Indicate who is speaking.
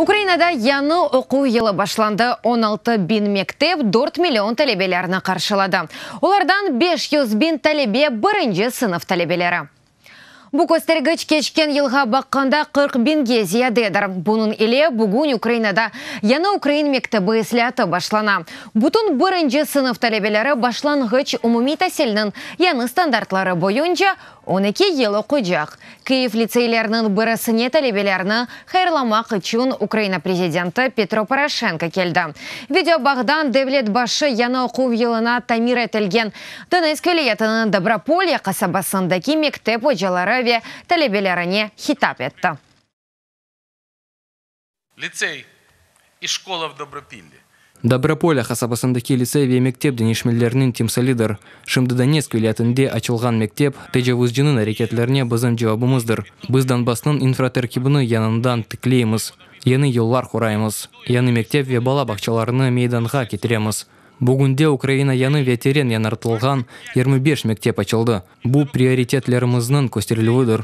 Speaker 1: Ukrainada yañı oquv yılı başlandı. 16 biñ mektep 4 million talebelerni qarşıladı. Olardan 500 biñ talebe birinci sınıf talebeleri. Bu köstergiç keçken yılğa baqqanda 40 biñge ziyadedir. Bunıñ ile bugün Ukrainada yañı ukrain mektebi islâatı başlana. Bütün birinci sınıf talebeleri başlanğıç umumiy tasilniñ yañı standartları boyunca 12 yıl oquycaq. Kyiv litseyleriniñ birisine talebelerni hayırlamaq içün Ukraina prezidenti Petro Poroşenko keldi. Videobağdan devlet başı yañı oquv yılına tamir etilgen Donetsk vilâyetiniñ Dobropolye qasabasındaki mektep ocaları ve talebelerine hitap etti.
Speaker 2: Litsey i şkola v Dobropilli.
Speaker 3: Dobropolye qasabasındaki litsey ve mektep deñişmelerniñ timsalidir. Şimdi Donetsk vilâyetinde açılğan mektep, tecavuzcınıñ areketlerine bizim cevabımızdır. Biz Donbassnıñ infraterkibini yañından tikleymiz, yañı yollar quraymız, yañı mektep ve bala bağçalarını meydanğa ketiremiz. Bugünde Ukraina yañı ve teren yañartılğan 25 mektep açıldı. Bu prioritetlerimizniñ kösterilüvidir.